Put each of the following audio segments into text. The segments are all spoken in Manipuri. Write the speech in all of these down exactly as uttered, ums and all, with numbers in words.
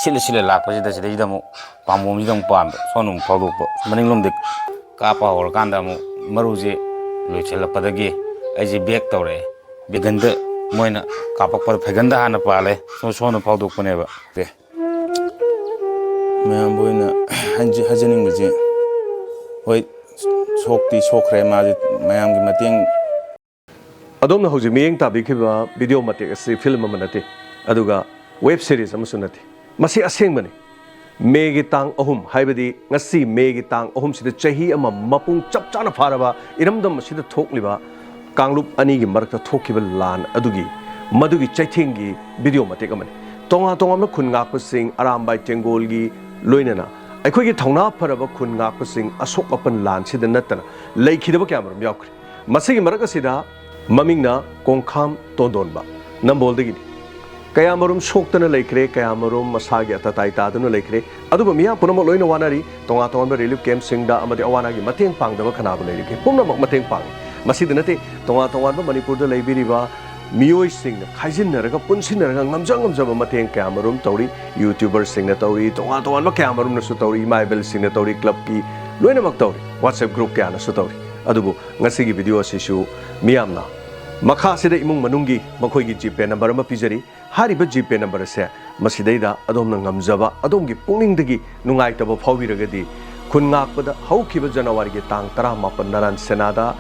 ꯁꯤꯠꯂ ꯁꯤꯠꯂ ꯂꯥꯛꯄꯁꯤꯗ ꯁꯤꯗꯩꯁꯤꯗ ꯑꯃꯨꯛ ꯄꯥꯝꯕꯣꯝꯁꯤꯗ ꯑꯃꯨꯛ ꯄꯥꯟꯕ, ꯁꯣꯝꯗ ꯑꯃꯨꯛ ꯐꯥꯎꯗꯣꯛꯄ, ꯃꯅꯤꯡꯂꯣꯝꯗ ꯀꯥꯞꯄ ꯍꯧꯔꯀꯥꯟꯗ ꯑꯃꯨꯛ ꯃꯔꯨꯁꯦ ꯂꯣꯏꯁꯤꯜꯂꯛꯄꯗꯒꯤ ꯑꯩꯁꯦ ꯕꯦꯛ ꯇꯧꯔꯛꯑꯦ꯫ ꯐꯩꯒꯟꯗ ꯃꯣꯏꯅ ꯀꯥꯞꯄꯛꯄꯗ ꯐꯩꯒꯟꯗ ꯍꯥꯟꯅ ꯄꯥꯜꯂꯦ, ꯁꯣꯝ-, ꯁꯣꯝꯗ ꯐꯥꯎꯗꯣꯛꯄꯅꯦꯕ꯫ ꯃꯌꯥꯝꯕ ꯑꯣꯏꯅ ꯍꯥꯏꯖ-, ꯍꯥꯏꯖꯅꯤꯡꯕꯁꯦ, ꯍꯣꯏ, ꯁꯣꯛꯇꯤ ꯁꯣꯛꯈ꯭ꯔꯦ, ꯃꯥꯁꯦ ꯃꯌꯥꯝꯒꯤ ꯃꯇꯦꯡ꯫ ꯑꯗꯣꯝꯅ ꯍꯧꯖꯤꯛ ꯃꯤꯠꯌꯦꯡ ꯇꯥꯕꯤꯈꯤꯕ ꯚꯤꯗꯤꯑꯣ ꯃꯇꯦꯛ ꯑꯁꯤ ꯐꯤꯂꯝ ꯑꯃ ꯅꯠꯇꯦ, ꯑꯗꯨꯒ ꯋꯦꯕ ꯁꯤꯔꯤꯁ ꯑꯃꯁꯨ ꯅꯠꯇꯦ꯫ ꯃꯁꯤ ꯑꯁꯦꯡꯕꯅꯤ꯫ ꯃꯦꯒꯤ ꯇꯥꯡ ꯑꯍꯨꯝ, ꯍꯥꯏꯕꯗꯤ ꯉꯁꯤ ꯃꯦꯒꯤ ꯇꯥꯡ ꯑꯍꯨꯝꯁꯤꯗ ꯆꯍꯤ ꯑꯃ ꯃꯄꯨꯡ ꯆꯞ ꯆꯥꯅ ꯐꯥꯔꯕ ꯏꯔꯝꯗꯝ ꯑꯁꯤꯗ ꯊꯣꯛꯂꯤꯕ ꯀꯥꯡꯂꯨꯞ ꯑꯅꯤꯒꯤ ꯃꯔꯛꯇ ꯊꯣꯛꯈꯤꯕ ꯂꯥꯟ ꯑꯗꯨꯒꯤ, ꯃꯗꯨꯒꯤ ꯆꯩꯊꯦꯡꯒꯤ ꯚꯤꯗꯤꯑꯣ ꯃꯇꯦꯛ ꯑꯃꯅꯤ꯫ ꯇꯣꯉꯥꯟ ꯇꯣꯉꯥꯟꯕ ꯈꯨꯟ ꯉꯥꯛꯄꯁꯤꯡ, ꯑꯔꯥꯝꯕꯥꯏ ꯇꯦꯡꯒꯣꯜꯒꯤ ꯂꯣꯏꯅꯅ ꯑꯩꯈꯣꯏꯒꯤ ꯊꯧꯅꯥ ꯐꯔꯕ ꯈꯨꯟ ꯉꯥꯛꯄꯁꯤꯡ ꯑꯁꯣꯛ ꯑꯄꯟ ꯂꯥꯟꯁꯤꯗ ꯅꯠꯇꯅ ꯂꯩꯈꯤꯗꯕ ꯀꯌꯥꯃꯔꯨꯝ ꯌꯥꯎꯈ꯭ꯔꯦ꯫ ꯃꯁꯤꯒꯤ ꯃꯔꯛ ꯑꯁꯤꯗ ꯃꯃꯤꯡꯅ ꯀꯣꯡꯈꯥꯝ ꯇꯣꯟꯗꯣꯟꯕ, ꯅꯝꯕꯣꯜꯗꯒꯤꯅꯤ꯫ ꯀꯌꯥꯃꯔꯨꯝ ꯁꯣꯛꯇꯅ ꯂꯩꯈ꯭ꯔꯦ, ꯀꯌꯥꯃꯔꯨꯝ ꯃꯁꯥꯒꯤ ꯑꯇꯇꯥꯏ ꯇꯥꯗꯨꯅ ꯂꯩꯈ꯭ꯔꯦ꯫ ꯑꯗꯨꯕꯨ ꯃꯤꯌꯥꯝ ꯄꯨꯝꯅꯃꯛ ꯂꯣꯏꯅ ꯋꯥꯅꯔꯤ꯫ ꯇꯣꯉꯥꯟ ꯇꯣꯉꯥꯟꯕ ꯔꯤꯂꯤꯐ ꯀꯦꯝꯞꯁꯤꯡꯗ ꯑꯃꯗꯤ ꯑꯋꯥ ꯑꯅꯥꯒꯤ ꯃꯇꯦꯡ ꯄꯥꯡꯗꯕ ꯀꯅꯥꯕꯨ ꯂꯩꯔꯤꯒꯦ? ꯄꯨꯝꯅꯃꯛ ꯃꯇꯦꯡ ꯄꯥꯡꯉꯤ꯫ ꯃꯁꯤꯗ ꯅꯠꯇꯦ, ꯇꯣꯉꯥꯟ ꯇꯣꯉꯥꯟꯕ ꯃꯅꯤꯄꯨꯔꯗ ꯂꯩꯕꯤꯔꯤꯕ ꯃꯤꯑꯣꯏꯁꯤꯡꯅ ꯈꯥꯏꯖꯤꯟꯅꯔꯒ, ꯄꯨꯟꯁꯤꯟꯅꯔꯒ ꯉꯝꯖ ꯉꯝꯖꯕ ꯃꯇꯦꯡ ꯀꯌꯥꯃꯔꯨꯝ ꯇꯧꯔꯤ꯫ ꯌꯨꯇ꯭ꯌꯨꯕꯔꯁꯤꯡꯅ ꯇꯧꯔꯤ, ꯇꯣꯉꯥꯟ ꯇꯣꯉꯥꯟꯕ ꯀꯌꯥꯃꯔꯨꯝꯅꯁꯨ ꯇꯧꯔꯤ, ꯏꯃꯥ ꯏꯕꯦꯜꯁꯤꯡꯅ ꯇꯧꯔꯤ, ꯀ꯭ꯂꯕꯀꯤ ꯂꯣꯏꯅꯃꯛ ꯇꯧꯔꯤ, WhatsApp ꯒ꯭ꯔꯨꯞ ꯀꯌꯥꯅꯁꯨ ꯇꯧꯔꯤ꯫ ꯑꯗꯨꯕꯨ ꯉꯁꯤꯒꯤ ꯚꯤꯗꯤꯑꯣ ꯑꯁꯤꯁꯨ ꯃꯤꯌꯥꯝꯅ ꯃꯈꯥꯁꯤꯗ ꯏꯃꯨꯡ ꯃꯅꯨꯡꯒꯤ ꯃꯈꯣꯏꯒꯤ ꯖꯤꯄꯦ ꯅꯝꯕꯔ ꯑꯃ ꯄꯤꯖꯔꯤ꯫ ꯍꯥꯏꯔꯤꯕ ꯖꯤꯄꯦ ꯅꯝꯕꯔ ꯑꯁꯦ ꯃꯁꯤꯗꯩꯗ ꯑꯗꯣꯝꯅ ꯉꯝꯖꯕ, ꯑꯗꯣꯝꯒꯤ ꯄꯨꯛꯅꯤꯡꯗꯒꯤ ꯅꯨꯡꯉꯥꯏꯇꯕ ꯐꯥꯎꯕꯤꯔꯒꯗꯤ, ꯈꯨꯟ ꯉꯥꯛꯄꯗ ꯍꯧꯈꯤꯕ ꯖꯅꯋꯥꯔꯤꯒꯤ ꯇꯥꯡ ꯇꯔꯥꯃꯥꯄꯟ ꯅꯔꯥꯟ ꯁꯦꯅꯥꯗ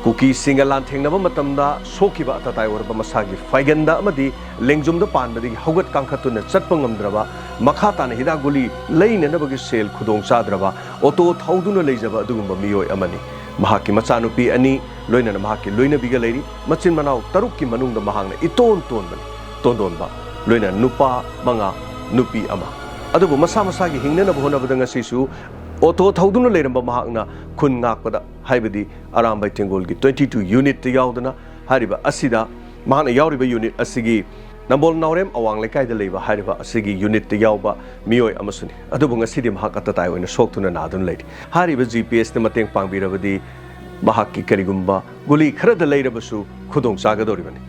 ꯀꯨꯀꯤꯁꯤꯡꯒ ꯂꯥꯟꯊꯦꯡꯅꯕ ꯃꯇꯝꯗ ꯁꯣꯛꯈꯤꯕ ꯑꯇꯇꯥꯏ ꯑꯣꯏꯔꯕ ꯃꯁꯥꯒꯤ ꯐꯥꯏꯒꯟꯗ ꯑꯃꯗꯤ ꯂꯦꯡꯖꯨꯝꯗ ꯄꯥꯟꯕꯗꯒꯤ ꯍꯧꯒꯠ ꯀꯥꯡꯈꯠꯇꯨꯅ ꯆꯠꯄ ꯉꯝꯗ꯭ꯔꯕ, ꯃꯈꯥ ꯇꯥꯅ ꯍꯤꯗꯥꯛ ꯒꯨꯂꯤ ꯂꯩꯅꯅꯕꯒꯤ ꯁꯦꯜ ꯈꯨꯗꯣꯡ ꯆꯥꯗ꯭ꯔꯕ, ꯑꯣꯇꯣ ꯊꯧꯗꯨꯅ ꯂꯩꯖꯕ ꯑꯗꯨꯒꯨꯝꯕ ꯃꯤꯑꯣꯏ ꯑꯃꯅꯤ꯫ ꯃꯍꯥꯛꯀꯤ ꯃꯆꯥꯅꯨꯄꯤ ꯑꯅꯤ, ꯂꯣꯏꯅꯅ ꯃꯍꯥꯛꯀꯤ ꯂꯣꯏꯅꯕꯤꯒ ꯂꯩꯔꯤ꯫ ꯃꯆꯤꯟ ꯃꯅꯥꯎ ꯇꯔꯨꯛꯀꯤ ꯃꯅꯨꯡꯗ ꯃꯍꯥꯛꯅ ꯏꯇꯣꯟ ꯇꯣꯟꯕꯅꯤ꯫ ꯇꯣꯟꯗꯣꯟꯕ, ꯂꯣꯏꯅ ꯅꯨꯄꯥ ꯃꯉꯥ, ꯅꯨꯄꯤ ꯑꯃ꯫ ꯑꯗꯨꯕꯨ ꯃꯁꯥ ꯃꯁꯥꯒꯤ ꯍꯤꯡꯅꯅꯕ ꯍꯣꯠꯅꯕꯗ ꯉꯁꯤꯁꯨ ꯑꯣꯇꯣ ꯊꯧꯗꯨꯅ ꯂꯩꯔꯝꯕ ꯃꯍꯥꯛꯅ ꯈꯨꯟ ꯉꯥꯛꯄꯗ, ꯍꯥꯏꯕꯗꯤ ꯑꯔꯥꯝꯕꯥꯏ ꯇꯦꯡꯒꯣꯜꯒꯤ twenty two unit ꯇ ꯌꯥꯎꯗꯨꯅ, ꯍꯥꯏꯔꯤꯕ ꯑꯁꯤꯗ ꯃꯍꯥꯛꯅ ꯌꯥꯎꯔꯤꯕ unit ꯑꯁꯤꯒꯤ ꯅꯝꯕꯣꯜ ꯅꯥꯎꯔꯦꯝ ꯑꯋꯥꯡ ꯂꯩꯀꯥꯏꯗ ꯂꯩꯕ ꯍꯥꯏꯔꯤꯕ ꯑꯁꯤꯒꯤ unit ꯇ ꯌꯥꯎꯕ ꯃꯤꯑꯣꯏ ꯑꯃꯁꯨꯅꯤ꯫ ꯑꯗꯨꯕꯨ ꯉꯁꯤꯗꯤ ꯃꯍꯥꯛ ꯑꯇꯇꯥꯏ ꯑꯣꯏꯅ ꯁꯣꯛꯇꯨꯅ ꯅꯥꯗꯨꯅ ꯂꯩꯔꯤ꯫ ꯍꯥꯏꯔꯤꯕ GPS ꯅ ꯃꯇꯦꯡ ꯄꯥꯡꯕꯤꯔꯕꯗꯤ ꯃꯍꯥꯛꯀꯤ ꯀꯔꯤꯒꯨꯝꯕ ꯒꯨꯂꯤ ꯈꯔꯗ ꯂꯩꯔꯕꯁꯨ ꯈꯨꯗꯣꯡ ꯆꯥꯒꯗꯧꯔꯤꯕꯅꯤ꯫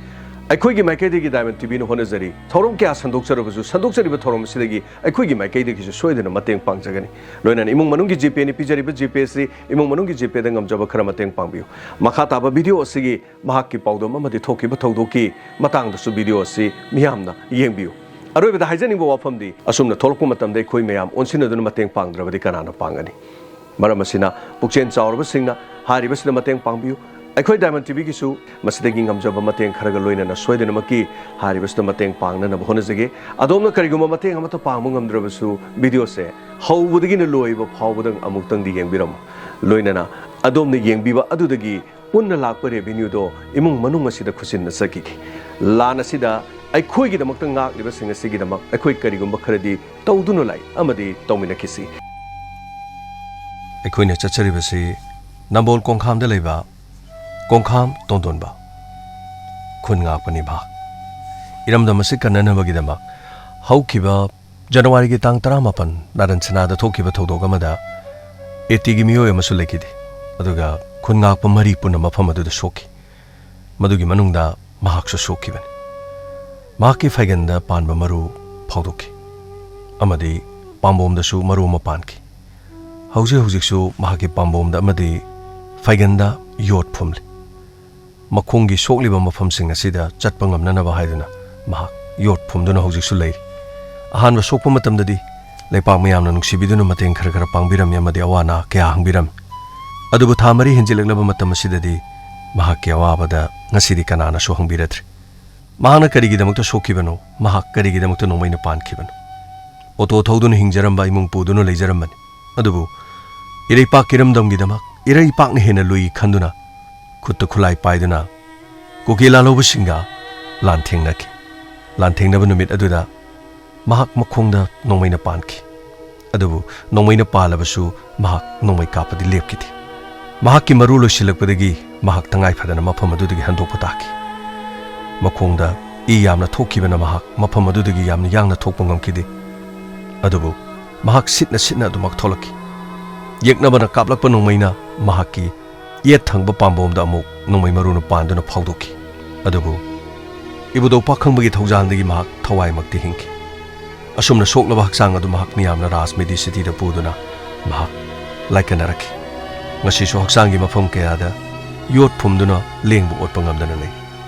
ꯑꯩꯈꯣꯏꯒꯤ ꯃꯥꯏꯀꯩꯗꯒꯤ ꯗꯥꯏꯃꯟ ꯇꯤꯚꯤꯅ ꯍꯣꯠꯅꯖꯔꯤ꯫ ꯊꯧꯔꯝ ꯀꯌꯥ ꯁꯟꯗꯣꯛꯆꯔꯕꯁꯨ, ꯁꯟꯗꯣꯛꯆꯔꯤꯕ ꯊꯧꯔꯝ ꯑꯁꯤꯗꯒꯤ ꯑꯩꯈꯣꯏꯒꯤ ꯃꯥꯏꯀꯩꯗꯒꯤꯁꯨ ꯁꯣꯏꯗꯅ ꯃꯇꯦꯡ ꯄꯥꯡꯖꯒꯅꯤ꯫ ꯂꯣꯏꯅꯅ ꯏꯃꯨꯡ ꯃꯅꯨꯡꯒꯤ GPayꯅꯤ ꯄꯤꯖꯔꯤꯕ꯫ GPayꯁꯤ ꯏꯃꯨꯡ ꯃꯅꯨꯡꯒꯤ GPayꯗ ꯉꯝꯖꯕ ꯈꯔ ꯃꯇꯦꯡ ꯄꯥꯡꯕꯤꯌꯨ꯫ ꯃꯈꯥ ꯇꯥꯕ video ꯑꯁꯤꯒꯤ ꯃꯍꯥꯛꯀꯤ ꯄꯥꯎꯗꯝ ꯑꯃꯗꯤ ꯊꯣꯛꯈꯤꯕ ꯊꯧꯗꯣꯛꯀꯤ ꯃꯇꯥꯡꯗꯁꯨ video ꯑꯁꯤ ꯃꯤꯌꯥꯝꯅ ꯌꯦꯡꯕꯤꯌꯨ꯫ ꯑꯔꯣꯏꯕꯗ ꯍꯥꯏꯖꯅꯤꯡꯕ ꯋꯥꯐꯝꯗꯤ, ꯑꯁꯨꯝꯅ ꯊꯣꯛꯂꯛꯄ ꯃꯇꯝꯗ ꯑꯩꯈꯣꯏ ꯃꯌꯥꯝ ꯑꯣꯟꯁꯤꯟꯅꯗꯨꯅ ꯃꯇꯦꯡ ꯄꯥꯡꯗ꯭ꯔꯕꯗꯤ ꯀꯅꯥꯅ ꯄꯥꯡꯒꯅꯤ? ꯃꯔꯝ ꯑꯁꯤꯅ, ꯄꯨꯛꯆꯦꯜ ꯆꯥꯎꯔꯕꯁꯤꯡꯅ ꯍꯥꯏꯔꯤꯕꯁꯤꯗ ꯃꯇꯦꯡ ꯄꯥꯡꯕꯤꯌꯨ꯫ ꯑꯩꯈꯣꯏ ꯗꯥꯏꯃꯟ ꯇꯤꯚꯤꯒꯤꯁꯨ ꯃꯁꯤꯗꯒꯤ ꯉꯝꯖꯕ ꯃꯇꯦꯡ ꯈꯔꯒ ꯂꯣꯏꯅꯅ ꯁꯣꯏꯗꯅꯃꯛꯀꯤ ꯍꯥꯏꯔꯤꯕꯁꯤꯗ ꯃꯇꯦꯡ ꯄꯥꯡꯅꯅꯕ ꯍꯣꯠꯅꯖꯒꯦ꯫ ꯑꯗꯣꯝꯅ ꯀꯔꯤꯒꯨꯝꯕ ꯃꯇꯦꯡ ꯑꯃꯠꯇ ꯄꯥꯡꯕ ꯉꯝꯗ꯭ꯔꯕꯁꯨ, videoꯁꯦ ꯍꯧꯕꯗꯒꯤꯅ ꯂꯣꯏꯕ ꯐꯥꯎꯕꯗꯪ ꯑꯃꯨꯛꯇꯪꯗꯤ ꯌꯦꯡꯕꯤꯔꯝꯃꯨ꯫ ꯂꯣꯏꯅꯅ ꯑꯗꯣꯝꯅ ꯌꯦꯡꯕꯤꯕ ꯑꯗꯨꯗꯒꯤ ꯄꯨꯟꯅ ꯂꯥꯛꯄ revenueꯗꯣ ꯏꯃꯨꯡ ꯃꯅꯨꯡ ꯑꯁꯤꯗ ꯈꯨꯠꯁꯤꯟꯅꯖꯈꯤꯒꯦ꯫ ꯂꯥꯟ ꯑꯁꯤꯗ ꯑꯩꯈꯣꯏꯒꯤꯗꯃꯛꯇ ꯉꯥꯛꯂꯤꯕꯁꯤꯡ ꯑꯁꯤꯒꯤꯗꯃꯛ ꯑꯩꯈꯣꯏ ꯀꯔꯤꯒꯨꯝꯕ ꯈꯔꯗꯤ ꯇꯧꯗꯨꯅ ꯂꯩ ꯑꯃꯗꯤ ꯇꯧꯃꯤꯟꯅꯈꯤꯁꯤ꯫ ꯑꯩꯈꯣꯏꯅ ꯆꯠꯆꯔꯤꯕꯁꯤ ꯅꯝꯕꯣꯜ ꯀꯣꯡꯈꯥꯝꯗ ꯂꯩꯕ ꯀꯣꯡꯈꯥꯝ ꯇꯣꯟꯗꯣꯟꯕ ꯈꯨꯟ ꯉꯥꯛꯄꯅꯤ ꯃꯍꯥꯛ꯫ ꯏꯔꯝꯗꯝ ꯑꯁꯤ ꯀꯟꯅꯅꯕꯒꯤꯗꯃꯛ ꯍꯧꯈꯤꯕ ꯖꯅꯋꯥꯔꯤꯒꯤ ꯇꯥꯡ ꯇꯔꯥꯃꯥꯄꯟ ꯅꯥꯔꯟ ꯁꯅꯥꯗ ꯊꯣꯛꯈꯤꯕ ꯊꯧꯗꯣꯛ ꯑꯃꯗ ATꯒꯤ ꯃꯤꯑꯣꯏ ꯑꯃꯁꯨ ꯂꯩꯈꯤꯗꯦ꯫ ꯑꯗꯨꯒ ꯈꯨꯟ ꯉꯥꯛꯄ ꯃꯔꯤ ꯄꯨꯟꯅ ꯃꯐꯝ ꯑꯗꯨꯗ ꯁꯣꯛꯈꯤ꯫ ꯃꯗꯨꯒꯤ ꯃꯅꯨꯡꯗ ꯃꯍꯥꯛꯁꯨ ꯁꯣꯛꯈꯤꯕꯅꯤ꯫ ꯃꯍꯥꯛꯀꯤ ꯐꯩꯒꯟꯗ ꯄꯥꯟꯕ ꯃꯔꯨ ꯐꯥꯎꯗꯣꯛꯈꯤ ꯑꯃꯗꯤ ꯄꯥꯝꯕꯣꯝꯗꯁꯨ ꯃꯔꯨ ꯑꯃ ꯄꯥꯟꯈꯤ꯫ ꯍꯧꯖꯤꯛ ꯍꯧꯖꯤꯛꯁꯨ ꯃꯍꯥꯛꯀꯤ ꯄꯥꯝꯕꯣꯝꯗ ꯑꯃꯗꯤ ꯐꯩꯒꯟꯗ ꯌꯣꯠ ꯐꯨꯝꯂꯤ꯫ ꯃꯈꯣꯡꯒꯤ ꯁꯣꯛꯂꯤꯕ ꯃꯐꯝꯁꯤꯡ ꯑꯁꯤꯗ ꯆꯠꯄ ꯉꯝꯅꯅꯕ ꯍꯥꯏꯗꯨꯅ ꯃꯍꯥꯛ ꯌꯣꯠ ꯐꯨꯝꯗꯨꯅ ꯍꯧꯖꯤꯛꯁꯨ ꯂꯩꯔꯤ꯫ ꯑꯍꯥꯟꯕ ꯁꯣꯛꯄ ꯃꯇꯝꯗꯗꯤ ꯂꯩꯄꯥꯛ ꯃꯤꯌꯥꯝꯅ ꯅꯨꯡꯁꯤꯕꯤꯗꯨꯅ ꯃꯇꯦꯡ ꯈꯔ ꯈꯔ ꯄꯥꯡꯕꯤꯔꯝꯃꯤ ꯑꯃꯗꯤ ꯑꯋꯥ ꯑꯅꯥ ꯀꯌꯥ ꯍꯪꯕꯤꯔꯝꯃꯤ꯫ ꯑꯗꯨꯕꯨ ꯊꯥ ꯃꯔꯤ ꯍꯦꯟꯖꯤꯜꯂꯛꯂꯕ ꯃꯇꯝ ꯑꯁꯤꯗꯗꯤ ꯃꯍꯥꯛꯀꯤ ꯑꯋꯥꯕꯗ ꯉꯁꯤꯗꯤ ꯀꯅꯥꯅꯁꯨ ꯍꯪꯕꯤꯔꯗ꯭ꯔꯦ꯫ ꯃꯍꯥꯛꯅ ꯀꯔꯤꯒꯤꯗꯃꯛꯇ ꯁꯣꯛꯈꯤꯕꯅꯣ? ꯃꯍꯥꯛ ꯀꯔꯤꯒꯤꯗꯃꯛꯇ ꯅꯣꯡꯃꯩꯅ ꯄꯥꯟꯈꯤꯕꯅꯣ? ꯑꯣꯇꯣ ꯊꯧꯗꯨꯅ ꯍꯤꯡꯖꯔꯝꯕ, ꯏꯃꯨꯡ ꯄꯨꯗꯨꯅ ꯂꯩꯖꯔꯝꯕꯅꯤ꯫ ꯑꯗꯨꯕꯨ ꯏꯔꯩꯄꯥꯛ ꯏꯔꯝꯗꯝꯒꯤꯗꯃꯛ ꯏꯔꯩꯄꯥꯛꯅ ꯍꯦꯟꯅ ꯂꯨꯏ ꯈꯟꯗꯨꯅ ꯈꯨꯠꯇ ꯈꯨꯠꯂꯥꯏ ꯄꯥꯏꯗꯨꯅ ꯀꯨꯀꯤ ꯂꯥꯜꯍꯧꯕꯁꯤꯡꯒ ꯂꯥꯟꯊꯦꯡꯅꯈꯤ꯫ ꯂꯥꯟꯊꯦꯡꯅꯕ ꯅꯨꯃꯤꯠ ꯑꯗꯨꯗ ꯃꯍꯥꯛ ꯃꯈꯣꯡꯗ ꯅꯣꯡꯃꯩꯅ ꯄꯥꯟꯈꯤ꯫ ꯑꯗꯨꯕꯨ ꯅꯣꯡꯃꯩꯅ ꯄꯥꯜꯂꯕꯁꯨ ꯃꯍꯥꯛ ꯅꯣꯡꯃꯩ ꯀꯥꯞꯄꯗꯤ ꯂꯦꯞꯈꯤꯗꯦ꯫ ꯃꯍꯥꯛꯀꯤ ꯃꯔꯨ ꯂꯣꯏꯁꯤꯜꯂꯛꯄꯗꯒꯤ ꯃꯍꯥꯛ ꯇꯉꯥꯏ ꯐꯗꯅ ꯃꯐꯝ ꯑꯗꯨꯗꯒꯤ ꯍꯟꯗꯣꯛꯄ ꯇꯥꯈꯤ꯫ ꯃꯈꯣꯡꯗ ꯏ ꯌꯥꯝꯅ ꯊꯣꯛꯈꯤꯕꯅ ꯃꯍꯥꯛ ꯃꯐꯝ ꯑꯗꯨꯗꯒꯤ ꯌꯥꯝꯅ ꯌꯥꯡꯅ ꯊꯣꯛꯄ ꯉꯝꯈꯤꯗꯦ꯫ ꯑꯗꯨꯕꯨ ꯃꯍꯥꯛ ꯁꯤꯠꯅ ꯁꯤꯠꯅ ꯑꯗꯨꯃꯛ ꯊꯣꯛꯂꯛꯈꯤ꯫ ꯌꯦꯛꯅꯕꯅ ꯀꯥꯞꯂꯛꯄ ꯅꯣꯡꯃꯩꯅ ꯃꯍꯥꯛꯀꯤ ꯌꯦꯠ ꯊꯪꯕ ꯄꯥꯝꯕꯣꯝꯗ ꯑꯃꯨꯛ ꯅꯣꯡꯃꯩ ꯃꯔꯨꯅ ꯄꯥꯟꯗꯨꯅ ꯐꯥꯎꯗꯣꯛꯈꯤ꯫ ꯑꯗꯨꯕꯨ ꯏꯕꯨꯙꯧ ꯄꯥꯈꯪꯕꯒꯤ ꯊꯧꯖꯥꯜꯗꯒꯤ ꯃꯍꯥꯛ ꯊꯋꯥꯏꯃꯛꯇꯤ ꯍꯤꯡꯈꯤ꯫ ꯑꯁꯨꯝꯅ ꯁꯣꯛꯂꯕ ꯍꯛꯆꯥꯡ ꯑꯗꯨ ꯃꯍꯥꯛ ꯃꯤꯌꯥꯝꯅ ꯔꯥꯖ ꯃꯦꯗꯤꯁꯤꯇꯤꯗ ꯄꯨꯗꯨꯅ ꯃꯍꯥꯛ ꯂꯥꯏꯀꯠꯅꯔꯛꯈꯤ꯫ ꯉꯁꯤꯁꯨ ꯍꯛꯆꯥꯡꯒꯤ ꯃꯐꯝ ꯀꯌꯥꯗ ꯌꯣꯠ ꯐꯨꯝꯗꯨꯅ ꯂꯦꯡꯕ ꯑꯣꯠꯄ ꯉꯝꯗꯅ ꯂꯩ꯫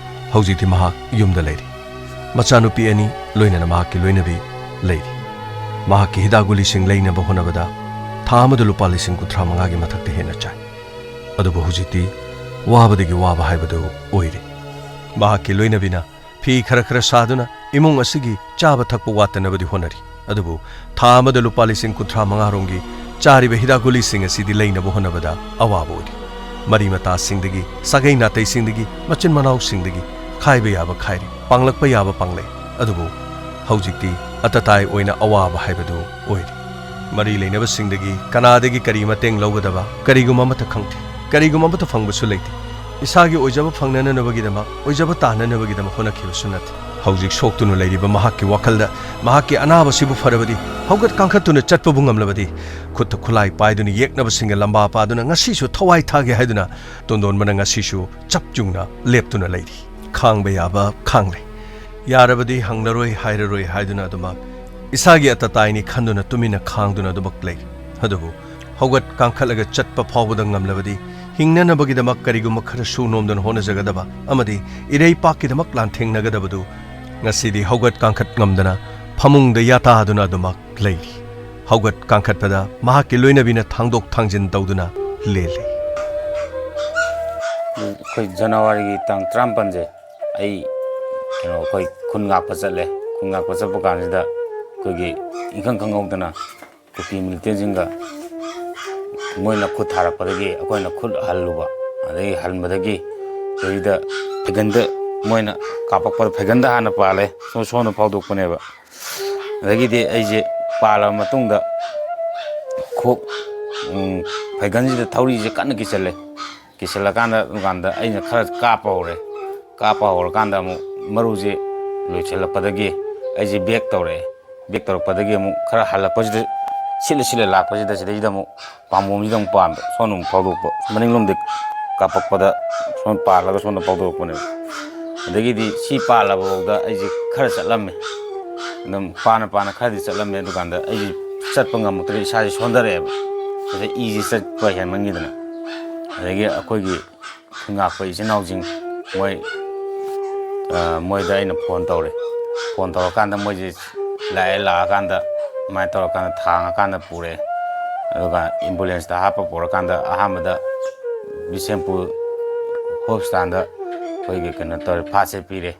ꯍꯧꯖꯤꯛꯇꯤ ꯃꯍꯥꯛ ꯌꯨꯝꯗ ꯂꯩꯔꯤ꯫ ꯃꯆꯥꯅꯨꯄꯤ ꯑꯅꯤ ꯂꯣꯏꯅꯅ ꯃꯍꯥꯛꯀꯤ ꯂꯣꯏꯅꯕꯤ ꯂꯩꯔꯤ꯫ ꯃꯍꯥꯛꯀꯤ ꯍꯤꯗꯥꯛ ꯒꯨꯂꯤꯁꯤꯡ ꯂꯩꯅꯕ ꯍꯣꯠꯅꯕꯗ ꯊꯥ ꯑꯃꯗ ꯂꯨꯄꯥ ꯂꯤꯁꯤꯡ ꯀꯨꯟꯊ꯭ꯔꯥ ꯃꯉꯥꯒꯤ ꯃꯊꯛꯇ ꯍꯦꯟꯅ ꯆꯥꯏ꯫ ꯑꯗꯨꯕꯨ ꯍꯧꯖꯤꯛꯇꯤ ꯋꯥꯕꯗꯒꯤ ꯋꯥꯕ ꯍꯥꯏꯕꯗꯨ ꯑꯣꯏꯔꯦ꯫ ꯃꯍꯥꯛꯀꯤ ꯂꯣꯏꯅꯕꯤꯅ ꯐꯤ ꯈꯔ ꯈꯔ ꯁꯥꯗꯨꯅ ꯏꯃꯨꯡ ꯑꯁꯤꯒꯤ ꯆꯥꯕ ꯊꯛꯄ ꯋꯥꯠꯇꯅꯕꯗꯤ ꯍꯣꯠꯅꯔꯤ꯫ ꯑꯗꯨꯕꯨ ꯊꯥ ꯑꯃꯗ ꯂꯨꯄꯥ ꯂꯤꯁꯤꯡ ꯀꯨꯟꯊ꯭ꯔꯥ ꯃꯉꯥ ꯔꯣꯝꯒꯤ ꯆꯥꯔꯤꯕ ꯍꯤꯗꯥꯛ ꯒꯨꯂꯤꯁꯤꯡ ꯑꯁꯤꯗꯤ ꯂꯩꯅꯕ ꯍꯣꯠꯅꯕꯗ ꯑꯋꯥꯕ ꯑꯣꯏꯔꯤ꯫ ꯃꯔꯤ ꯃꯇꯥꯁꯤꯡꯗꯒꯤ, ꯁꯥꯒꯩ ꯅꯥꯇꯩꯁꯤꯡꯗꯒꯤ, ꯃꯆꯤꯟ ꯃꯅꯥꯎꯁꯤꯡꯗꯒꯤ ꯈꯥꯏꯕ ꯌꯥꯕ ꯈꯥꯏꯔꯤ, ꯄꯥꯡꯂꯛꯄ ꯌꯥꯕ ꯄꯥꯡꯂꯦ꯫ ꯑꯗꯨꯕꯨ ꯍꯧꯖꯤꯛꯇꯤ ꯑꯇꯇꯥꯏ ꯑꯣꯏꯅ ꯑꯋꯥꯕ ꯍꯥꯏꯕꯗꯨ ꯑꯣꯏꯔꯤ꯫ ꯃꯔꯤ ꯂꯩꯅꯕꯁꯤꯡꯗꯒꯤ ꯀꯅꯥꯗꯒꯤ ꯀꯔꯤ ꯃꯇꯦꯡ ꯂꯧꯒꯗꯕ ꯀꯔꯤꯒꯨꯝꯕ ꯑꯃꯠꯇ ꯈꯪꯗꯦ꯫ ꯀꯔꯤꯒꯨꯝꯕ ꯑꯃꯠꯇ ꯐꯪꯕꯁꯨ ꯂꯩꯇꯦ꯫ ꯏꯁꯥꯒꯤ ꯑꯣꯏꯖꯕ ꯐꯪꯅꯅꯕꯒꯤꯗꯃꯛ, ꯑꯣꯏꯖꯕ ꯇꯥꯟꯅꯅꯕꯒꯤꯗꯃꯛ ꯍꯣꯠꯅꯈꯤꯕꯁꯨ ꯅꯠꯇꯦ꯫ ꯍꯧꯖꯤꯛ ꯁꯣꯛꯇꯨꯅ ꯂꯩꯔꯤꯕ ꯃꯍꯥꯛꯀꯤ ꯋꯥꯈꯜꯗ ꯃꯍꯥꯛꯀꯤ ꯑꯅꯥꯕꯁꯤꯕꯨ ꯐꯔꯕꯗꯤ, ꯍꯧꯒꯠ ꯀꯥꯡꯈꯠꯇꯨꯅ ꯆꯠꯄꯕꯨ ꯉꯝꯂꯕꯗꯤ, ꯈꯨꯠꯇ ꯈꯨꯠꯂꯥꯏ ꯄꯥꯏꯗꯨꯅ ꯌꯦꯛꯅꯕꯁꯤꯡꯒ ꯂꯝꯕꯥ ꯄꯥꯗꯨꯅ ꯉꯁꯤꯁꯨ ꯊꯋꯥꯏ ꯊꯥꯒꯦ ꯍꯥꯏꯗꯨꯅ ꯇꯣꯟꯗꯣꯟꯕꯅ ꯉꯁꯤꯁꯨ ꯆꯞ ꯌꯨꯡꯅ ꯂꯦꯞꯇꯨꯅ ꯂꯩꯔꯤ꯫ ꯈꯥꯡꯕ ꯌꯥꯕ ꯈꯥꯡꯂꯦ꯫ ꯌꯥꯔꯕꯗꯤ ꯍꯪꯂꯔꯣꯏ ꯍꯥꯏꯔꯔꯣꯏ ꯍꯥꯏꯗꯨꯅ ꯑꯗꯨꯃꯛ ꯏꯁꯥꯒꯤ ꯑꯇꯇꯥꯏꯅꯤ ꯈꯟꯗꯨꯅ ꯇꯨꯃꯤꯟꯅ ꯈꯥꯡꯗꯨꯅ ꯑꯗꯨꯃꯛ ꯂꯩꯔꯤ꯫ ꯑꯗꯨꯕꯨ ꯍꯧꯒꯠ ꯀꯥꯡꯈꯠꯂꯒ ꯆꯠꯄ ꯐꯥꯎꯕꯗ ꯉꯝꯂꯕꯗꯤ ꯍꯤꯡꯅꯅꯕꯒꯤꯗꯃꯛ ꯀꯔꯤꯒꯨꯝꯕ ꯈꯔ ꯁꯨ ꯅꯣꯝꯗꯨꯅ ꯍꯣꯠꯅꯖꯒꯗꯕ ꯑꯃꯗꯤ ꯏꯔꯩꯄꯥꯛꯀꯤꯗꯃꯛ ꯂꯥꯟꯊꯦꯡꯅꯒꯗꯕꯗꯨ ꯉꯁꯤꯗꯤ ꯍꯧꯒꯠ ꯀꯥꯡꯈꯠ ꯉꯝꯗꯅ ꯐꯃꯨꯡꯗ ꯌꯥꯇꯥꯗꯨꯅ ꯑꯗꯨꯃꯛ ꯂꯩꯔꯤ꯫ ꯍꯧꯒꯠ ꯀꯥꯡꯈꯠꯄꯗ ꯃꯍꯥꯛꯀꯤ ꯂꯣꯏꯅꯕꯤꯅ ꯊꯥꯡꯗꯣꯛ ꯊꯥꯡꯖꯤꯟ ꯇꯧꯗꯨꯅ ꯂꯦꯜꯂꯤ꯫ ꯑꯩꯈꯣꯏ ꯖꯅꯋꯥꯔꯤꯒꯤ ꯇꯥꯡ ꯇꯔꯥꯃꯥꯄꯟꯁꯦ ꯑꯩ ꯀꯩꯅꯣ ꯑꯩꯈꯣꯏ ꯈꯨꯟ ꯉꯥꯛꯄ ꯆꯠꯂꯦ꯫ ꯈꯨꯟ ꯉꯥꯛꯄ ꯆꯠꯄ ꯀꯥꯟꯁꯤꯗ ꯑꯩꯈꯣꯏꯒꯤ ꯏꯪꯈꯪ ꯈꯪꯍꯧꯗꯅ ꯀꯨꯀꯤ ꯃꯤꯂꯤꯇꯦꯟꯁꯤꯡꯒ ꯃꯣꯏꯅ ꯈꯨꯠ ꯊꯥꯔꯛꯄꯗꯒꯤ ꯑꯩꯈꯣꯏꯅ ꯈꯨꯠ ꯍꯜꯂꯨꯕ꯫ ꯑꯗꯒꯤ ꯍꯟꯕꯗꯒꯤ ꯁꯤꯗ ꯐꯩꯒꯟꯗ ꯃꯣꯏꯅ ꯀꯥꯞꯄꯛꯄꯗ ꯐꯩꯒꯟꯗ ꯍꯥꯟꯅ ꯄꯥꯜꯂꯦ꯫ ꯁꯣꯝ-, ꯁꯣꯝꯗ ꯐꯥꯎꯗꯣꯛꯄꯅꯦꯕ꯫ ꯑꯗꯒꯤꯗꯤ ꯑꯩꯁꯦ ꯄꯥꯜꯂꯕ ꯃꯇꯨꯡꯗ ꯈꯣꯛ, ꯎꯝ, ꯐꯩꯒꯟꯁꯤꯗ ꯊꯧꯔꯤꯁꯦ ꯀꯟꯅ ꯀꯤꯁꯜꯂꯦ꯫ ꯀꯤꯁꯜꯂꯀꯥꯟꯗ ꯑꯗꯨꯀꯥꯟꯗ ꯑꯩꯅ ꯈꯔ ꯀꯥꯞꯄ ꯍꯧꯔꯦ꯫ ꯀꯥꯞꯄ ꯍꯧꯔꯀꯥꯟꯗ ꯑꯃꯨꯛ ꯃꯔꯨꯁꯦ ꯂꯣꯏꯁꯤꯜꯂꯛꯄꯗꯒꯤ ꯑꯩꯁꯦ ꯕꯦꯛ ꯇꯧꯔꯛꯑꯦ꯫ ꯕꯦꯛ ꯇꯧꯔꯛꯄꯗꯒꯤ ꯑꯃꯨꯛ ꯈꯔ ꯍꯜꯂꯛꯄꯁꯤꯗ ꯁꯤꯠꯂ ꯁꯤꯠꯂ ꯂꯥꯛꯄꯁꯤꯗ ꯁꯤꯗꯩꯁꯤꯗ ꯑꯃꯨꯛ ꯄꯥꯝꯕꯣꯝꯁꯤꯗ ꯑꯃꯨꯛ ꯄꯥꯟꯕ, ꯁꯣꯝꯗ ꯑꯃꯨꯛ ꯐꯥꯎꯗꯣꯛꯄ, ꯃꯅꯤꯡꯂꯣꯝꯗꯒꯤ ꯀꯥꯞꯄꯛꯄꯗ ꯁꯣꯝ ꯄꯥꯜꯂꯒ ꯁꯣꯝꯗ ꯐꯥꯎꯗꯣꯔꯛꯄꯅꯦꯕ꯫ ꯑꯗꯒꯤꯗꯤ ꯁꯤ ꯄꯥꯜꯂꯕꯐꯥꯎꯗ ꯑꯩꯁꯦ ꯈꯔ ꯆꯠꯂꯝꯃꯦ꯫ ꯑꯗꯨꯝ ꯄꯥꯅ ꯄꯥꯅ ꯈꯔꯗꯤ ꯆꯠꯂꯝꯃꯦ꯫ ꯑꯗꯨꯀꯥꯟꯗ ꯑꯩꯁꯦ ꯆꯠꯄ ꯉꯝꯃꯛꯇ꯭ꯔꯦ, ꯏꯁꯥꯁꯦ ꯁꯣꯟꯊꯔꯛꯑꯦꯕ꯫ ꯑꯗ ꯏꯁꯦ ꯆꯠꯄ ꯍꯦꯟꯃꯟꯈꯤꯗꯅ, ꯑꯗꯒꯤ ꯑꯩꯈꯣꯏꯒꯤ ꯈꯨꯟ ꯉꯥꯛꯄ ꯏꯆꯤꯟ ꯏꯅꯥꯎꯁꯤꯡ, ꯃꯣꯏ, ꯑ, ꯃꯣꯏꯗ ꯑꯩꯅ ꯐꯣꯟ ꯇꯧꯔꯦ꯫ ꯐꯣꯟ ꯇꯧꯔꯀꯥꯟꯗ ꯃꯣꯏꯁꯦ ꯂꯥꯛꯑꯦ꯫ ꯂꯥꯛꯑꯀꯥꯟꯗ ꯑꯗꯨꯃꯥꯏꯅ ꯇꯧꯔꯀꯥꯟꯗ ꯊꯥꯡꯉꯀꯥꯟꯗ ꯄꯨꯔꯛꯑꯦ꯫ ꯑꯗꯨꯒ ꯑꯦꯝꯕꯨꯂꯦꯟꯁꯇ ꯍꯥꯞꯄ ꯄꯨꯔꯀꯥꯟꯗ ꯑꯍꯥꯟꯕꯗ ꯕꯤꯁꯦꯝꯄꯨꯔ ꯍꯣꯁꯄꯤꯇꯥꯜꯗ ꯑꯩꯈꯣꯏꯒꯤ ꯀꯩꯅꯣ ꯇꯧꯔꯦ, ꯐꯥꯁꯦ ꯄꯤꯔꯦ꯫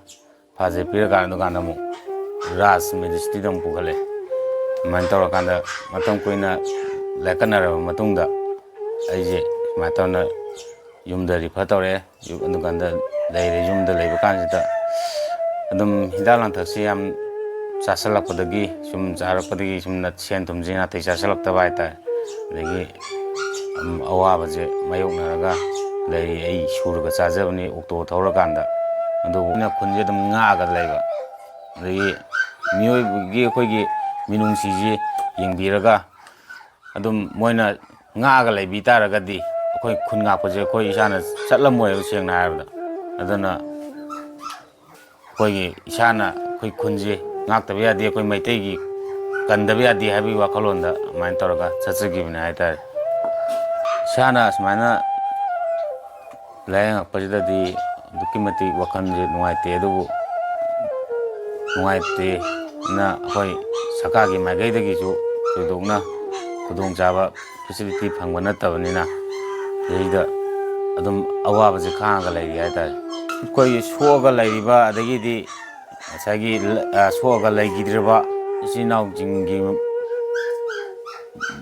ꯐꯥꯁꯦ ꯄꯤꯔꯀꯥꯟꯗ, ꯑꯗꯨꯀꯥꯟꯗ ꯑꯃꯨꯛ ꯔꯥꯖ ꯃꯦꯗꯤꯁꯤꯇꯤꯗ ꯑꯃꯨꯛ ꯄꯨꯈꯠꯂꯦ꯫ ꯑꯗꯨꯃꯥꯏꯅ ꯇꯧꯔꯀꯥꯟꯗ ꯃꯇꯝ ꯀꯨꯏꯅ ꯂꯥꯏꯀꯠꯅꯔꯕ ꯃꯇꯨꯡꯗ ꯑꯩꯁꯦ ꯁꯨꯃꯥꯏꯅ ꯇꯧꯅ ꯌꯨꯝꯗ ꯔꯤꯐꯔ ꯇꯧꯔꯛꯑꯦ꯫ ꯌꯨ-, ꯑꯗꯨꯀꯥꯟꯗ ꯂꯩꯔꯦ꯫ ꯌꯨꯝꯗ ꯂꯩꯕ ꯀꯥꯟꯁꯤꯗ ꯑꯗꯨꯝ ꯍꯤꯗꯥꯛ ꯂꯥꯡꯊꯛꯁꯦ ꯌꯥꯝ ꯆꯥꯁꯤꯜꯂꯛꯄꯗꯒꯤ, ꯁꯨꯝ ꯆꯥꯔꯛꯄꯗꯒꯤ ꯁꯨꯝ ꯅ-, ꯁꯦꯟ ꯊꯨꯝꯁꯦ ꯅꯥꯇꯩ ꯆꯥꯁꯤꯜꯂꯛꯇꯕ ꯍꯥꯏꯇꯥꯔꯦ꯫ ꯑꯗꯒꯤ, ꯎꯝ, ꯑꯋꯥꯕꯁꯦ ꯃꯥꯌꯣꯛꯅꯔꯒ ꯂꯩꯔꯤ꯫ ꯑꯩ ꯁꯨꯔꯒ ꯆꯥꯖꯕꯅꯤ ꯑꯣꯛꯇꯣ ꯊꯧꯔꯀꯥꯟꯗ꯫ ꯑꯗꯨꯕꯨ ꯑꯩꯅ ꯈꯨꯟꯁꯦ ꯑꯗꯨꯝ ꯉꯥꯛꯑꯒ ꯂꯩꯕ꯫ ꯑꯗꯒꯤ ꯃꯤꯑꯣꯏꯕꯒꯤ ꯑꯩꯈꯣꯏꯒꯤ ꯃꯤꯅꯨꯡꯁꯤꯁꯤ ꯌꯦꯡꯕꯤꯔꯒ ꯑꯗꯨꯝ ꯃꯣꯏꯅ ꯉꯥꯛꯑꯒ ꯂꯩꯕꯤ ꯇꯥꯔꯒꯗꯤ ꯑꯩꯈꯣꯏ ꯈꯨꯟ ꯉꯥꯛꯄꯁꯦ ꯑꯩꯈꯣꯏ ꯏꯁꯥꯅ ꯆꯠꯂꯝꯃꯣꯏꯕ, ꯁꯦꯡꯅ ꯍꯥꯏꯔꯕꯗ꯫ ꯑꯗꯨꯅ ꯑꯩꯈꯣꯏꯒꯤ ꯏꯁꯥꯅ ꯑꯩꯈꯣꯏ ꯈꯨꯟꯁꯦ ꯉꯥꯛꯇꯕ ꯌꯥꯗꯦ, ꯑꯩꯈꯣꯏ ꯃꯩꯇꯩꯒꯤ ꯀꯟꯗꯕ ꯌꯥꯗꯦ ꯍꯥꯏꯕꯒꯤ ꯋꯥꯈꯜꯂꯣꯟꯗ ꯑꯗꯨꯃꯥꯏꯅ ꯇꯧꯔꯒ ꯆꯠꯆꯈꯤꯕꯅꯦ ꯍꯥꯏꯇꯥꯔꯦ꯫ ꯏꯁꯥꯅ ꯑꯁꯨꯃꯥꯏꯅ ꯂꯥꯏꯌꯦꯡꯉꯛꯄꯁꯤꯗꯗꯤ ꯑꯗꯨꯛꯀꯤ ꯃꯇꯤꯛ ꯋꯥꯈꯜꯁꯦ ꯅꯨꯡꯉꯥꯏꯇꯦ꯫ ꯑꯗꯨꯕꯨ ꯅꯨꯡꯉꯥꯏꯇꯦꯅ ꯑꯩꯈꯣꯏ ꯁꯔꯀꯥꯔꯒꯤ ꯃꯥꯏꯀꯩꯗꯒꯤꯁꯨ ꯊꯣꯏꯗꯣꯛꯅ ꯈꯨꯗꯣꯡꯆꯥꯕ, ꯐꯦꯁꯤꯂꯤꯇꯤ ꯐꯪꯕ ꯅꯠꯇꯕꯅꯤꯅ, ꯁꯤꯗꯩꯗ ꯑꯗꯨꯝ ꯑꯋꯥꯕꯁꯦ ꯈꯥꯡꯉꯒ ꯂꯩꯔꯤ ꯍꯥꯏꯇꯥꯔꯦ꯫ ꯑꯩꯈꯣꯏꯒꯤ ꯁꯣꯛꯑꯒ ꯂꯩꯔꯤꯕ, ꯑꯗꯒꯤꯗꯤ ꯉꯁꯥꯏꯒꯤ, ꯑ, ꯁꯣꯛꯑꯒ ꯂꯩꯈꯤꯗ꯭ꯔꯕ ꯏꯆꯤꯜ ꯏꯅꯥꯎꯁꯤꯡꯒꯤ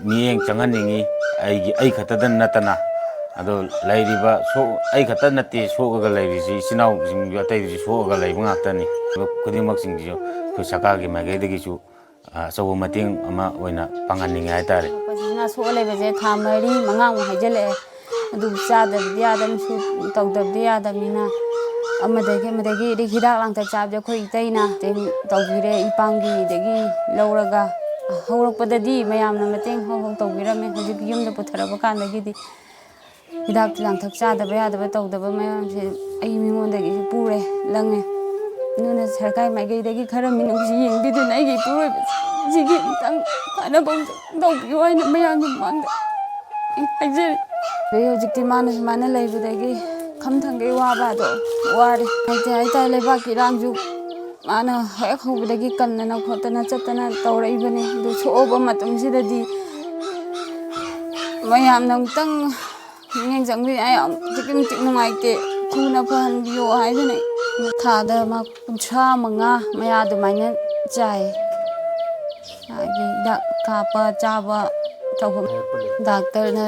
ꯃꯤꯠꯌꯦꯡ ꯆꯪꯍꯟꯅꯤꯡꯉꯤ, ꯑꯩꯒꯤ, ꯑꯩ ꯈꯛꯇꯗ ꯅꯠꯇꯅ꯫ ꯑꯗꯣ ꯂꯩꯔꯤꯕ ꯁꯣꯛ-, ꯑꯩ ꯈꯛꯇ ꯅꯠꯇꯦ ꯁꯣꯛꯑꯒ ꯂꯩꯔꯤꯁꯤ, ꯏꯆꯤꯜ ꯏꯅꯥꯎꯁꯤꯡꯁꯨ ꯑꯇꯩꯁꯨ ꯁꯣꯛꯑꯒ ꯂꯩꯕ ꯉꯥꯛꯇꯅꯤ꯫ ꯑꯗꯣ ꯈꯨꯗꯤꯡꯃꯛꯁꯤꯡꯁꯤꯁꯨ ꯑꯩꯈꯣꯏ ꯁꯔꯀꯥꯔꯒꯤ ꯃꯥꯏꯀꯩꯗꯒꯤꯁꯨ, ꯑ, ꯑꯆꯧꯕ ꯃꯇꯦꯡ ꯑꯃ ꯑꯣꯏꯅ ꯄꯥꯡꯍꯟꯅꯤꯡꯉꯦ ꯍꯥꯏꯇꯥꯔꯦ꯫ ꯐꯖꯅ ꯁꯣꯛꯑ ꯂꯩꯕꯁꯦ ꯊꯥ ꯃꯔꯤ ꯃꯉꯥꯃꯨꯛ ꯍꯥꯏꯖꯤꯜꯂꯛꯑꯦ꯫ ꯑꯗꯨ ꯆꯥꯗꯕꯗꯤ ꯌꯥꯗꯕꯅꯤ, ꯁꯨ-, ꯇꯧꯗꯕꯗꯤ ꯌꯥꯗꯕꯅꯤꯅ ꯑꯃꯗꯒꯤ ꯑꯃꯗꯒꯤ ꯑꯗꯩ ꯍꯤꯗꯥꯛ ꯂꯥꯡꯊꯛ ꯆꯥꯕꯁꯦ ꯑꯩꯈꯣꯏ ꯏꯇꯩꯅ ꯑꯗꯨꯝ ꯇꯧꯕꯤꯔꯦ, ꯏꯄꯥꯝꯒꯤꯗꯒꯤ ꯂꯧꯔꯒ꯫ ꯍꯧꯔꯛꯄꯗꯗꯤ ꯃꯌꯥꯝꯅ ꯃꯇꯦꯡ ꯍꯧ ꯍꯧ ꯇꯧꯕꯤꯔꯝꯃꯦ꯫ ꯍꯧꯖꯤꯛ ꯌꯨꯝꯗ ꯄꯨꯊꯔꯛꯄ ꯀꯥꯟꯗꯒꯤꯗꯤ ꯍꯤꯗꯥꯛ ꯂꯥꯡꯊꯛ ꯆꯥꯗꯕ ꯌꯥꯗꯕ ꯇꯧꯗꯕ ꯃꯌꯥꯝꯁꯦ ꯑꯩ ꯃꯤꯉꯣꯟꯗꯒꯤꯁꯨ ꯄꯨꯔꯦ, ꯂꯪꯉꯦ꯫ ꯑꯗꯨꯅ ꯁꯔꯀꯥꯔꯒꯤ ꯃꯥꯏꯀꯩꯗꯒꯤ ꯈꯔ ꯃꯤꯅꯨꯡꯁꯤ ꯌꯦꯡꯕꯤꯗꯨꯅ ꯑꯩꯒꯤ ꯏꯄꯨꯔꯣꯏꯕꯁꯤꯒꯤ ꯑꯃꯨꯛꯇꯪ ꯐꯅꯕ ꯑꯃꯨꯛꯇꯪ ꯇꯧꯕꯤꯌꯨ ꯍꯥꯏꯅ ꯃꯌꯥꯝꯒꯤ ꯃꯃꯥꯡꯗ ꯑꯩ ꯍꯥꯏꯖꯔꯤ꯫ ꯑꯗꯩ ꯍꯧꯖꯤꯛꯇꯤ ꯃꯥꯅ ꯁꯨꯃꯥꯏꯅ ꯂꯩꯕꯗꯒꯤ ꯈꯝ ꯊꯪꯒꯩ ꯋꯥꯕ ꯑꯗꯣ ꯋꯥꯔꯦ꯫ ꯍꯥꯏꯗꯤ ꯍꯥꯏꯇꯥꯔꯦ, ꯂꯩꯕꯥꯛꯀꯤ ꯏꯔꯥꯡꯁꯨ ꯃꯥꯅ ꯍꯦꯛ ꯍꯧꯕꯗꯒꯤ ꯀꯟꯗꯅ ꯈꯣꯠꯇꯅ ꯆꯠꯇꯅ ꯇꯧꯔꯛꯏꯕꯅꯤ꯫ ꯑꯗꯨ ꯁꯣꯛꯑꯕ ꯃꯇꯝꯁꯤꯗꯗꯤ ꯃꯌꯥꯝꯅ ꯑꯃꯨꯛꯇꯪ ꯃꯤꯠꯌꯦꯡ ꯆꯪꯕꯤ, ꯑꯩ ꯑꯗꯨꯛꯀꯤ ꯃꯇꯤꯛ ꯅꯨꯡꯉꯥꯏꯇꯦ, ꯊꯨꯅ ꯐꯍꯟꯕꯤꯌꯣ ꯍꯥꯏꯗꯨꯅ ꯊꯥꯗ ꯃꯥ ꯀꯨꯟꯊ꯭ꯔꯥ ꯃꯉꯥ ꯃꯌꯥ ꯑꯗꯨꯃꯥꯏꯅ ꯆꯥꯏ꯫ ꯃꯥꯒꯤ ꯍꯤꯗꯥꯛ ꯀꯥꯞꯄ ꯆꯥꯕ ꯇꯧꯕ꯫ ꯗꯥꯛꯇꯔꯅ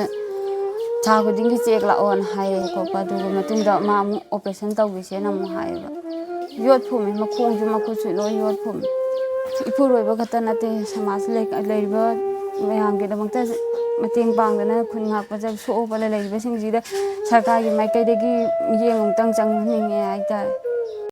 ꯊꯥ ꯈꯨꯗꯤꯡꯒꯤ ꯆꯦꯛ ꯂꯥꯛꯑꯣꯅ ꯍꯥꯏꯌꯦ ꯈꯣꯠꯄ, ꯑꯗꯨꯒ ꯃꯇꯨꯡꯗ ꯃꯥ ꯑꯃꯨꯛ ꯑꯣꯄꯔꯦꯁꯟ ꯇꯧꯈꯤꯁꯦꯅ ꯑꯃꯨꯛ ꯍꯥꯏꯌꯦꯕ꯫ ꯌꯣꯠ ꯐꯨꯝꯃꯤ, ꯃꯈꯣꯡꯁꯨ ꯃꯈꯨꯠꯁꯨ ꯂꯣꯏ ꯌꯣꯠ ꯐꯨꯝꯃꯤ꯫ ꯏꯄꯨꯔꯣꯏꯕ ꯈꯛꯇ ꯅꯠꯇꯦ, ꯁꯃꯥꯖ ꯂꯩ-, ꯂꯩꯔꯤꯕ ꯃꯌꯥꯝꯒꯤꯗꯃꯛꯇ ꯃꯇꯦꯡ ꯄꯥꯡꯗꯅ ꯈꯨꯟ ꯉꯥꯛꯄꯗ ꯁꯣꯛꯑꯕ ꯂꯩꯔꯤꯕꯁꯤꯡꯁꯤꯗ ꯁꯔꯀꯥꯔꯒꯤ ꯃꯥꯏꯀꯩꯗꯒꯤ ꯃꯤꯠꯌꯦꯡ ꯑꯃꯨꯛꯇꯪ ꯆꯪꯍꯟꯅꯤꯡꯉꯦ ꯍꯥꯏꯇꯥꯔꯦ꯫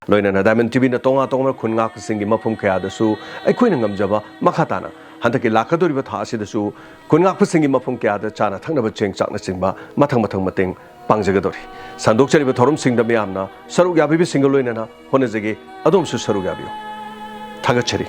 ꯂꯣꯏꯅꯅ ꯗꯥꯏꯃꯟ ꯇꯤꯚꯤꯅ ꯇꯣꯉꯥꯟ ꯇꯣꯉꯥꯟꯕ ꯈꯨꯟ ꯉꯥꯛꯄꯁꯤꯡꯒꯤ ꯃꯐꯝ ꯀꯌꯥꯗꯁꯨ ꯑꯩꯈꯣꯏꯅ ꯉꯝꯖꯕ ꯃꯈꯥ ꯇꯥꯅ ꯍꯟꯗꯛꯀꯤ ꯂꯥꯛꯀꯗꯧꯔꯤꯕ ꯊꯥ ꯑꯁꯤꯗꯁꯨ ꯈꯨꯟ ꯉꯥꯛꯄꯁꯤꯡꯒꯤ ꯃꯐꯝ ꯀꯌꯥꯗ ꯆꯥꯅ ꯊꯛꯅꯕ ꯆꯦꯡ ꯆꯥꯛꯅꯆꯤꯡꯕ ꯃꯊꯪ ꯃꯊꯪ ꯃꯇꯦꯡ ꯄꯥꯡꯖꯒꯗꯧꯔꯤ꯫ ꯁꯟꯗꯣꯛꯆꯔꯤꯕ ꯊꯧꯔꯝꯁꯤꯡꯗ ꯃꯤꯌꯥꯝꯅ ꯁꯔꯨꯛ ꯌꯥꯕꯤꯕꯁꯤꯡꯒ ꯂꯣꯏꯅꯅ ꯍꯣꯠꯅꯖꯒꯦ꯫ ꯑꯗꯣꯝꯁꯨ ꯁꯔꯨꯛ ꯌꯥꯕꯤꯌꯨ꯫ ꯊꯥꯒꯠꯆꯔꯤ꯫